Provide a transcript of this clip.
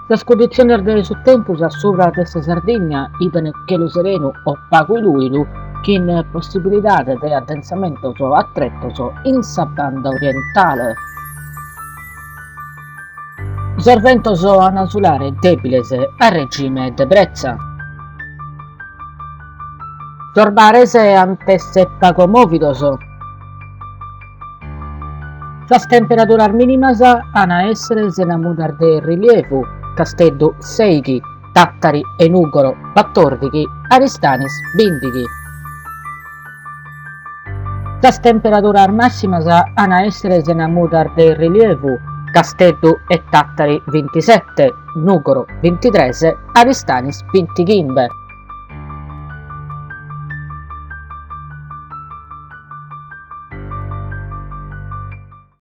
Sas cunditziones de su tempus a subra de sa Sardigna 'iden chelu serenu o pagu ilùidu, chin possibilidade de addensamentos a tretos in sa banda orientale. Sos bentos an a sulare dèbiles a regime de bretza. Sos mares ant èssere pagu mòvidos. Sas temperaduras mìnimas an a èssere sena mudas de rilievu, Casteddu sèighi, Tàtari e Nùgoro batòrdighi, Aristanis bìndighi. Sas temperaduras màssimas an a èssere sena mudas de rilievu, Casteddu e Tàtari bintisete, Nùgoro bintitres, Aristanis bintighimbe.